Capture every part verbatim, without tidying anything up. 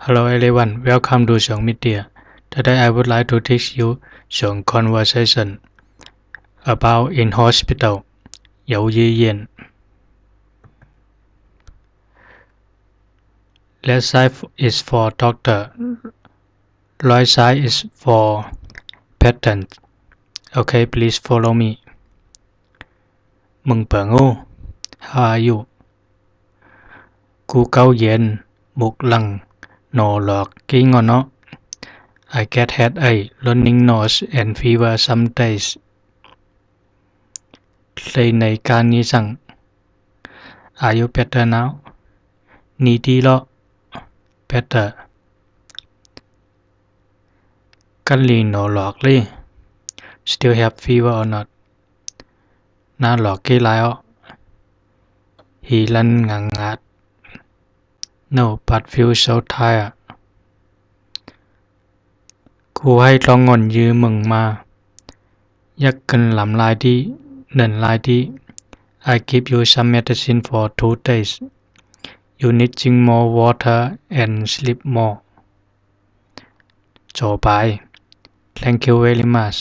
Hello everyone, welcome to Xiong Media. Today I would like to teach you some conversation about in hospital. 有医院. Left side is for doctor. Right side is for patient. Okay, please follow me. မုၢ်ပၢင်အိၣ်, how are you? ကူကဝ်ယဵၼ်, မုၢ်လၢင်, နီၢ်လွၵ်ႇ ကီးငေႃႈၼေႃႈ. I get headache, running nose and fever some days. လႆႈၼႆၵႃႈနံႉသင်. Are you better now? နံႈတံႉလီၤ. Better. ကၢၼ်လီနီၢ်လွၵ်ႇလံ. Still have fever or not? နၢ်လွၵ်ႇၵႄႈလၢႆလႃႇ. ဟံႈလၼ်းငၢင်ႇငၢတ်ႇ. No, but feel so tired. ၵူႈႁႆႈလွင်ႈငွၼ်ႈယိုဝ်းမိူင်းမႃး, ယၵ်ႉၵိုၼ်းလမ်လၢႆတီႈ ၼိုၼ်လၢႆတီႈ. I give you some medicine for two days. You need drink more water and sleep more. ၸေႃႇပၢႆ. Thank you very much.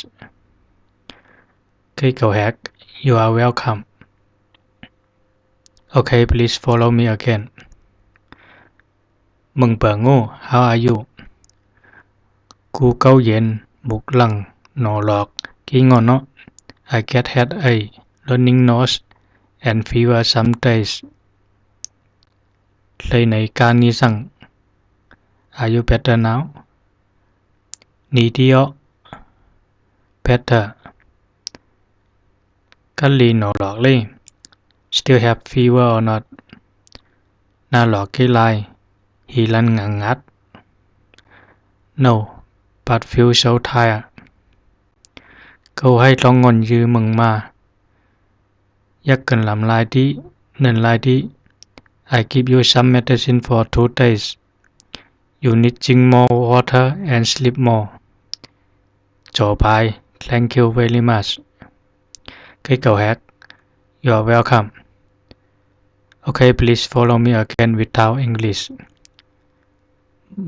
ၵႆႉၵဝ်ႇႁႅၵ်ႈ. You are welcome. Okay, please follow me again. မုၢ်ပၢင်ဢူဝ်း, how are you? ၵူႈၵဝ်ႇယဵၼ်, မုၵ်ႈလင်, ၼေႃႇလွၵ်ႇ, ၵီႈငေႃႉၼေႃႈ. I get headache, running nose, and fever some days. လႆႈၼႆၵႃႈၼီႈသင်. Are you better now? ၼီႈတီႈယဝ်ႉ. Better. ၵတ်းလီၼေႃႇလွၵ်ႇလႄႈ. Still have fever or not? ၼႃႈလွၵ်ႇၵႄႈလၢႆ, ႁီႈလၼ်းငၢင်ႇငၢတ်ႇ. No, but feel so tired. ၵဝ်ႁႆႈလွင်ႈငွၼ်ႈယိုဝ်းမိူင်းမႃး, ယၵ်ႉၵိုၼ်းလမ်လၢႆတီႈ ၼိုၼ်လၢႆတီႈ. I give you some medicine for two days. You need drink more water and sleep more. ၸေႃႇပၢႆ. Thank you very much. ၵႆႉၵဝ်ႇႁႅၵ်ႈ. You are welcome. Okay, please follow me again without English.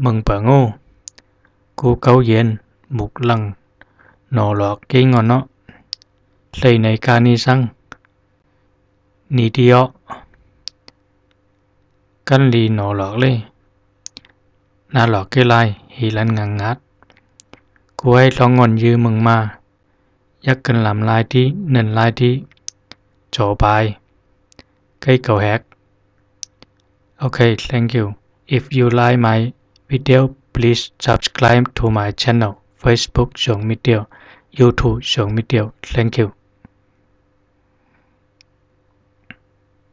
မုၢ်ပၢင်ဢူဝ်း, ၵူႈၵဝ်ႇယဵၼ်, မုၵ်ႈလင်, ၼေႃႇလွၵ်ႇ ၵီႈငေႃႉၼေႃႈ. လႆႈၼႆၵႃႈၼီႈသင်. ၼီႈတီႈယဝ်ႉ. ၵတ်းလီၼေႃႇလွၵ်ႇလႄႈ. ၼႃႈလွၵ်ႇၵႄႈလၢႆ, ႁီႈလၼ်းငၢင်ႇငၢတ်ႇ. ၵူႈႁႆႈလွင်ႈငွၼ်ႈယိုဝ်းမိူင်းမႃး, ယၵ်ႉၵိုၼ်းလမ်လၢႆတီႈ ၼိုၼ်လၢႆတီႈ. ၸေႃႇပၢႆ. ၵႆႉၵဝ်ႇႁႅၵ်ႈ. Okay, thank you. If you like my video, please subscribe to my channel, Facebook Xiong Media, YouTube Xiong Media. Thank you.